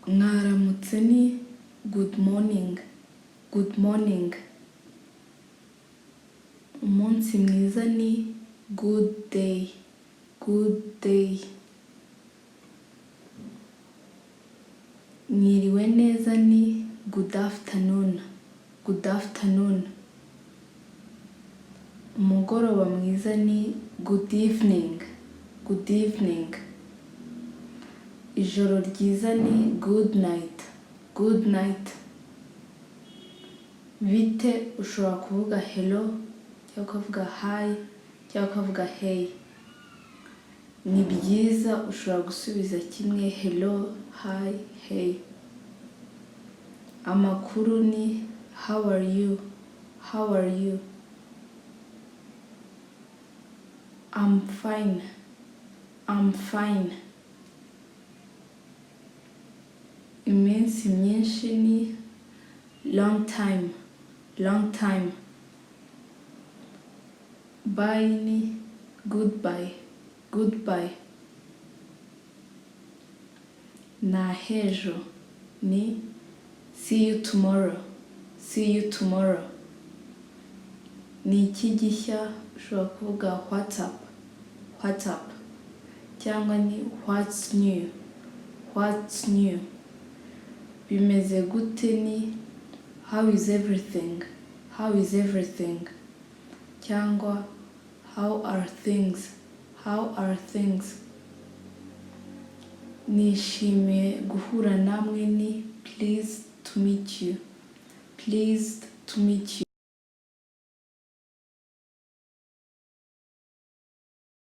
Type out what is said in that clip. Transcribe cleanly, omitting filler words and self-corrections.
Mwaramutse ni good morning, good morning. Umunsi mwiza ni good day, good day. Mwiriwe neza ni good afternoon, good afternoon. Umugoroba mwiza ni good evening, good evening. Ijoro ryiza ni good night, good night. Bite ushobora kuvuga hello cyangwa ukavuga hi cyangwa ukavuga hey. Ni byiza ushobora gusubiza kimwe hello, hi, hey. Amakuru ni how are you, how are you. I'm fine, I'm fine. Iminsi myinshi ni long time, long time. Bye ni goodbye, goodbye. Na hejo ni see you tomorrow, see you tomorrow. Ni iki gishya ushobora kuvuga what's up, what's up. Cyangwa ni what's new, what's new. Bimeze gute ni how is everything, how is everything. Cyangwa how are things, how are things. Nishimiye guhura namwe ni pleased to meet you, pleased to meet you.